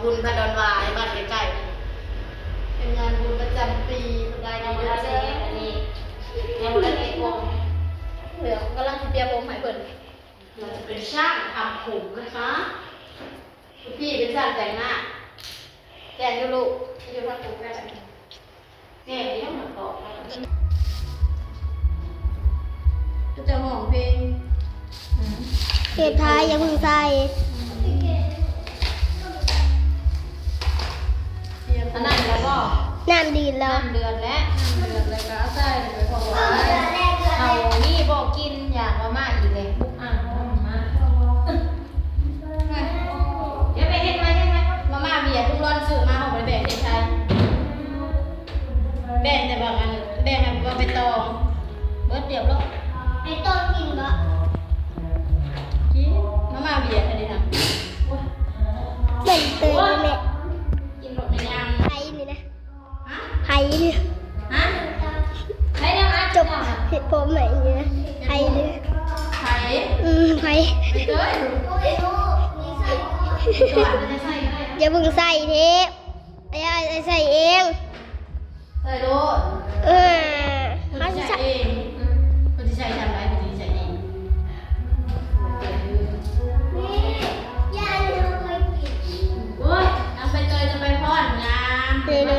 ບຸນບ້ານດອນຫວາຍ ບ້ານໃກ້ໆ ເປັນງານບຸນປະຈຳປີ. ສະບາຍດີເດີ ອັນນີ້ຍັງບໍ່ໄດ້ເຮັດຜົມ ດຽວກຳລັງຊິປ່ຽນຜົມໃຫ້ເພິ່ນ. ເຮົາຈະເປັນຊ່າງທຳຜົມນະຄະ ຄຸນພີ່ເປັນຊ່າງແຕ່ງໜ້າ. ແຕ່ງຢູ່ລູກ ຢູ່ທາງຜູ້ແຕ່ງ ແຕ່ງຢູ່ນຳເຂົາ ເຂົາຈະຮ້ອງເພງ. ເຮັດທ້າຍ ຢ່າເພິ່ງໃສ່ ອັນນັ້ນແລ້ວບໍ່? ນ້ຳເດືອດແລ້ວ ນ້ຳເດືອດແລ້ວ ນ້ຳເດືອດແລ້ວກໍເອົາໃສ່ໄປ ເພາະວ່າເຮົານີ້ບໍ່ກິນ ຢາກມາມ່າອີກເລີຍ ບຸກອ່າງມາ ດຽວໄປເຮັດໃໝ່ ເຮັດໃໝ່ ມາມ່າຫວຽດ ລຸງລອນຊື້ມາ ເຮົາບໍ່ໄດ້ແບ່ງເຮັດໃສ່ ແບ່ງແຕ່ວ່າອັນ ແບ່ງໃຫ້ບໍ່ ໄປຕອງ ເບິດຮຽບຮ້ອຍ. ໄປຕອງກິນບໍ່? ກິນ ມາມ່າຫວຽດອັນນີ້ນະ ໂອ້ຍ ເປັນເຕີຍແມ່ ກິນລົດແມ່ຍ່າງ ໃຜນີ້ນະ ໃຜນີ້ ຮະ ໃຜແນວອັດ ຈົບ ເຮັດຜົມໃຫ້ນີ້ນະ ໃຜນີ້ ໃຜ ອືມ ໃຜ ໃຜເຕີຍ ຢ່າເພິ່ງໃສ່ເທບ ໄອ້ ໄອ້ໃສ່ເອງ ໃສ່ໂລດ ເອີ ເພິ່ນຊິໃສ່ເອງ ເພິ່ນຊິໃສ່ຊຳໃດ ເພິ່ນຊິໃສ່ເອງ. ໂອ້ຍ ນ້ອງໃບເຕີຍຈະໄປຟ້ອນງານ ເຮັດໄປ ງ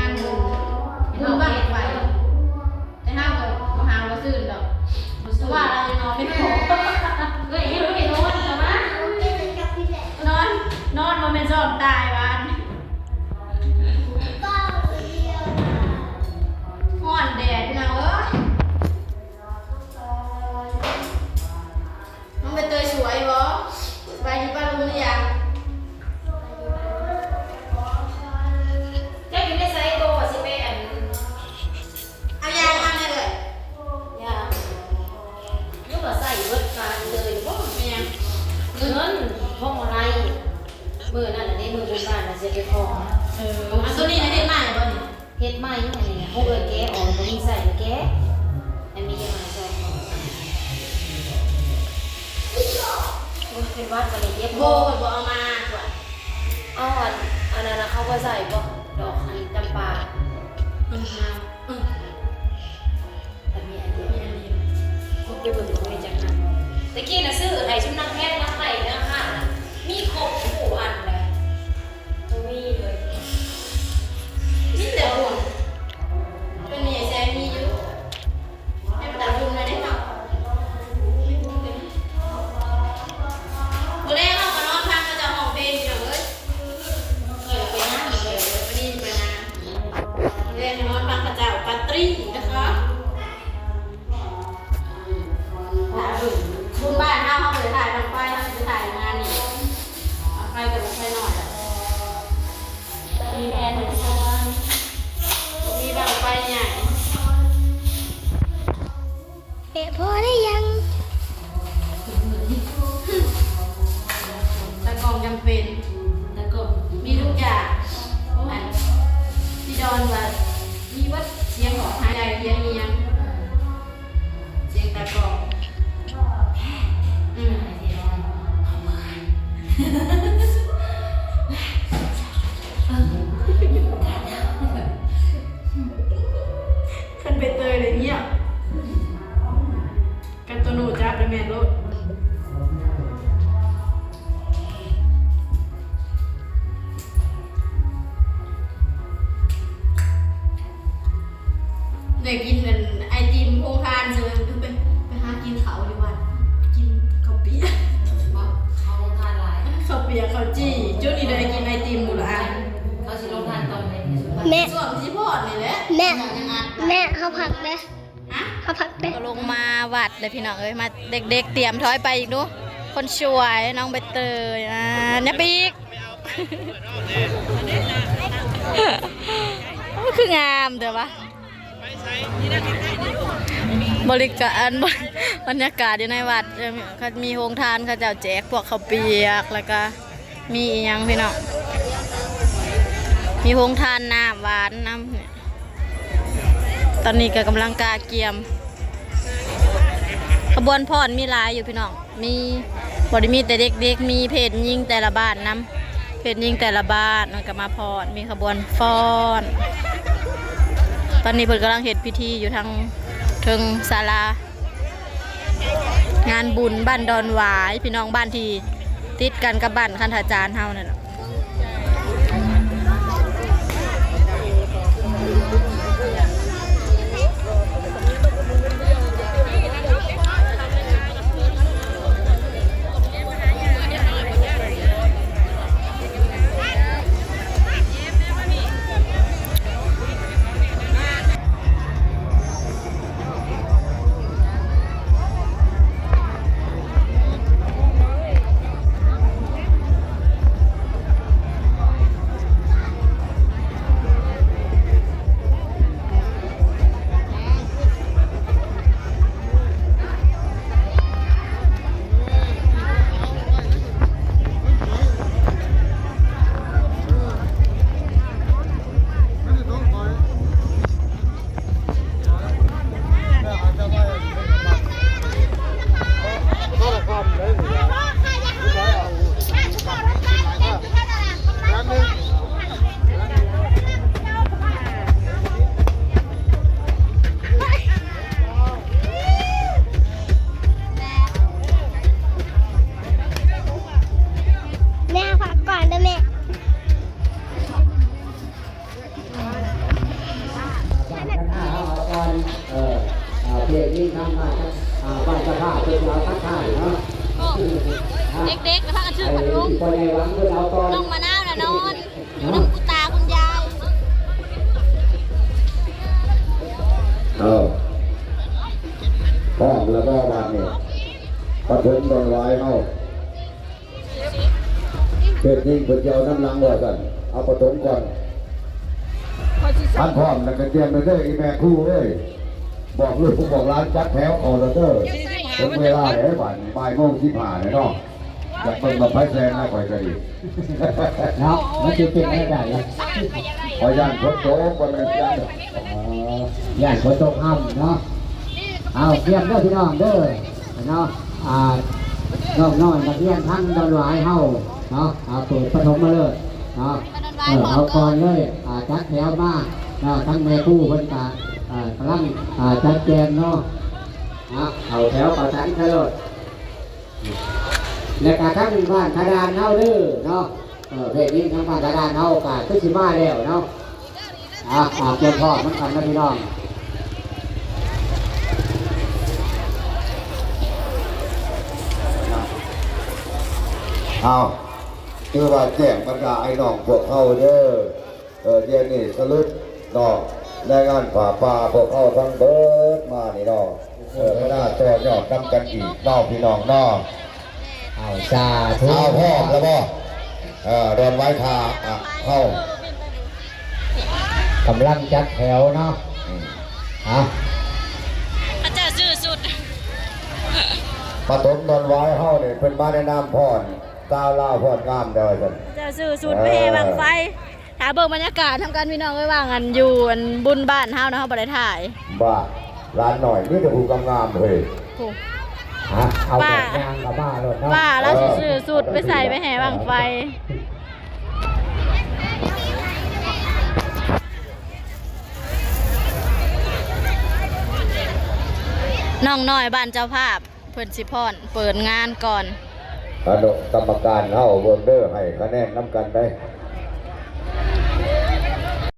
ານບຸນ ບຸນບັ້ງໄຟ ແຕ່ເຮົາກໍບໍ່ຫາບໍ່ຊື່ນດອກ ເພາະວ່າລາວຍັງນອນໄດ້ພໍ ເອີຍ ຍັງບໍ່ໄດ້ນອນ ແຕ່ວ່ານອນ ນອນບໍ່ແມ່ນຊອກຕາຍຫວາ ຮ້ອນແດດພີ່ນ້ອງເອີຍ. ນ້ອງໃບເຕີຍສວຍບໍ່? ສະບາຍດີປ້າລຸງຫຼືຍັງ? ເຈົ້າຢູ່ໃນໃສ? ໂຕວ່າຊິໄປອັນ ເອົາຢາງາມແດ່ເອີຍ ຢາງ ຄືວ່າໃຊ້ເບິດການເລີຍບໍ່? ແມ່ນຫຍັງ? ເງິນ ພວງມາໄລ ມື້ນັ້ນນະເດ້ ມື້ບຸນບ້ານນະ ຊິໄປຂໍ ເອີ ອັນໂຕນີ້ນະ ເຮັດໃໝ່ບໍ່ນີ້? ເຮັດໃໝ່ ອັນນີ້ນະ ຂອງເອື້ອຍແກະອອກ ບໍ່ມີໃຊ້ແກະ ໃຫ້ມີຫຍັງໃຫ້ໃຊ້ ໂອ້ຍ ເປັນຫວັດ ບໍ່ໄດ້ເຈັບ ໂອ້ຍ ບໍ່ເອົາມາຕົວະ ເອົາອັນ ອັນນັ້ນນະ ເຂົາບໍ່ໃຊ້ບໍ່ ດອກອັນຈຳປາ ເອີ ງາມ ເອີ ອັນນີ້ອັນດຽວ ມີອັນດຽວ ເບິ່ງ ເບິ່ງຈັກອັນ ຕະກີ້ນະ ຊື້ໃຫ້ຊຸມນາງແພນ ນາງໄມ້ ນາງຫານນະ ມີຄົບຄູ່ອັນເລີຍ. ບໍ່ມີເລີຍ ມີແຕ່ບຸນ ເປັນແມ່ໃສ່ມີຢູ່ ໃຫ້ມັນຕາບຸນໜ້ອຍເດ້ເນາະ ມື້ແລງເຮົາກໍນອນຟັງເຂົາເຈົ້າຮ້ອງເພງ ພີ່ນ້ອງເອີຍ ເອີ ໄປງານ ເອີ ມື້ນີ້ໄປງານ ມື້ແລງນອນຟັງເຂົາເຈົ້າປາຕີນະຄະ. ຖ້າເບິ່ງບຸນບ້ານເຮົາ ເຮົາບໍ່ໄດ້ຖ່າຍບັ້ງໄຟ ເຮົາຊິໄປຖ່າຍງານນີ້ ບັ້ງໄຟກໍບໍ່ຄ່ອຍນ້ອຍດອກ ມີແຜ່ນສະຫວ່າງ ບໍ່ມີບັ້ງໄຟໃຫຍ່ ແມ່ພໍໄດ້ຍັງ? ຕາກ້ອງຈຳເປັນ ຕາກ້ອງມີທຸກຢ່າງ ອັນ ທີ່ດອນວ່າມີເບິດ ສຽງອອກຫາຍໃຈ ສຽງອີ່ຫຍັງ ສຽງຕາກ້ອງ ອືມ ຄັນໃບເຕີຍໄດ້ງຽບ ກັນໂຕໂນຈັບໄດ້ແມ່ນໂລດ ໄດ້ກິນອັນໄອຕິມໂຮງທານ ເຊີນໄປ ໄປຫາກິນເຂົ້າຢູ່ວັດ ກິນເຂົ້າປຽກ ເຂົາໂຮງທານຫຼາຍ ເຂົ້າປຽກເຂົ້າຈີ່ ຈຸດນີ້ໄດ້ກິນໄອຕິມໝູ່ລະອັນ ເຂົາຊິໂຮງທານຕອນໃດ? ແມ່ ຊ່ວງຊິຮອດນີ້ແຫຼະ ແມ່ ຍັງອັດ ແມ່ ເຮົາພັກເດ້. ຮະ? ເຮົາພັກເດ້ ກໍລົງມາວັດເລີຍພີ່ນ້ອງເອີຍ ມາ ເດັກໆຕຽມຖອຍໄປອີກດູ ຄົນສວຍ ນ້ອງໃບເຕີຍ ອ່າ ແນບໄປອີກ ໂອ້ຍ ຄືງາມແທ້ວະ ບໍລິການ ບັນຍາກາດຢູ່ໃນວັດ ເອີ ເຂົາມີໂຮງທານ ເຂົາເຈົ້າແຈກພວກເຂົ້າປຽກ ແລ້ວກະ ມີອີ່ຫຍັງພີ່ນ້ອງ ມີໂຮງທານນ້ຳຫວານນຳ ຕອນນີ້ກໍກຳລັງກະກຽມ ຂະບວນພ້ອນມີຫຼາຍຢູ່ພີ່ນ້ອງ ມີ ບໍ່ໄດ້ມີແຕ່ເດັກໆ ມີເພດຍິງແຕ່ລະບ້ານນຳ ເພດຍິງແຕ່ລະບ້ານມັນກໍມາຟ້ອນ ມີຂະບວນຟ້ອນ. ຕອນນີ້ເພິ່ນກຳລັງເຮັດພິທີຢູ່ທາງເທິງສາລາ ງານບຸນບ້ານດອນຫວາຍ ພີ່ນ້ອງບ້ານທີ່ຕິດກັນກັບບ້ານຄັນທະຈານເຮົານັ້ນແຫຼະ. ແມ່ ພັກກ່ອນເດີ້ແມ່. ເອີ ເອີ ເພດນີ້ທາງບ້ານ ບ້ານເຈົ້າພາບເພິ່ນຊິເອົາຕັດທ້າຍເນາະ. ເດັກໆ ນະ ພາກັນຖືກພັດລົມ. ນ້ອງມະນາວນະນອນ ຢູ່ນຳຄຸນຕາຄຸນຍາຍ. ເອົາ ພ້ອມແລ້ວບໍ່ບາດນີ້ ປະຖົມດອນຫວາຍເຮົາ. ເພດນີ້ເພິ່ນຊິເອົານຳຫຼັງວ່າຊັ້ນ ເອົາປະຖົມກ່ອນ. ຄັນພ້ອມແລ້ວກໍຕຽມໄວ້ເດີ້ ອີ່ແມ່ຄູເອີຍ ບອກລູກບອກຫຼານຈັດແຖວເຂົ້າແລ້ວເດີ້. ເຖິງເວລາແລ້ວບາດນີ້ ບ່າຍໂມງສິບຫ້າແລ້ວເນາະ. ຢາກເບິ່ງບັ້ງໄຟແສນນະ ຂ້ອຍກໍດີເນາະ. ມັນຊິເປັນໄປໄດ້ລະ ຂ້ອຍຢ້ານຝົນຕົກ ບໍ່ແມ່ນຫຍັງດອກ. ອໍ ຢ້ານຝົນຕົກຫ້ຳເນາະ. ເອົາ ຕຽມເດີ້ພີ່ນ້ອງເດີ້ເນາະ. ອ່າ ນ້ອງນ້ອຍນັກຮຽນທາງດອນຫວາຍເຮົາເນາະ ອ່າ ເປີດປະຖົມມະເລີກເນາະ. ເອີ ເອົາກ່ອນເລີຍ ອ່າ ຈັດແຖວມາເນາະ. ທັງແມ່ຄູເພິ່ນກະ ເອີ ກຳລັງ ອ່າ ຈັດແຈງເນາະ. ອ່າ ເຂົ້າແຖວເຂົ້າສັນໄປໂລດ. ແລ້ວກະທາງບ້ານທາດານເຮົາເດີເນາະ. ເອີ ເພດນີ້ທາງບ້ານທາດານເຮົາກະຄືຊິມາແລ້ວເນາະ. ອ່າ ອ່າ ກຽມພ້ອມນຳກັນນະພີ່ນ້ອງ. ເອົາ ຖືວ່າແຈ້ງບັນດາອ້າຍນ້ອງພວກເຮົາເດີ. ເອີ ດຽວນີ້ສະຫຼຸບເນາະ ໃນງານຜ້າປ່າພວກເຮົາທັງເບີດມານີ້ເນາະ. ເອີ ມາໜ້າຕໍ່ຍອດນຳກັນອີກເນາະ ພີ່ນ້ອງເນາະ. ເອົາ ສາທຸ. ເອົາ ພ້ອມແລ້ວບໍ່? ເອີ ດອນໄວ້ຖ້າ ອ່າ ເຮົາກຳລັງຈັດແຖວເນາະ. ອືມ ເອົາ ເຂົາເຈົ້າຊື້ຊຸດ ປະຖົມດອນຫວາຍເຮົານີ້ ເພິ່ນມາໃນນາມຟ້ອນ ສາວລາວຟ້ອນງາມເດີວ່າຊັ້ນ. ເຈົ້າຊື້ຊຸດ ເອີ ໄປແຫ່ບັ້ງໄຟ. ຖ້າເບິ່ງບັນຍາກາດນຳກັນພີ່ນ້ອງເອີຍ ວ່າງອັນຢູ່ອັນບຸນບ້ານເຮົານະ ເຮົາບໍ່ໄດ້ຖ່າຍ. ບ້າ ຫຼານນ້ອຍມີແຕ່ຜູ້ງາມໆເຮີ້ຍ. ໂອ້ ຮະ ເອົາແບບຍ່າງເຂົ້າມາໂລດເນາະ. ວ່າລາວຊິຊື້ຊຸດໄປໃສ່ໄປແຫ່ບັ້ງໄຟ. ນ້ອງນ້ອຍບ້ານເຈົ້າພາບ ເພິ່ນຊິຟ້ອນເປີດງານກ່ອນ. ອະນຸກຳມະການເຮົາເບິ່ງເດີ ໃຫ້ຄະແນນນຳກັນໄດ໋.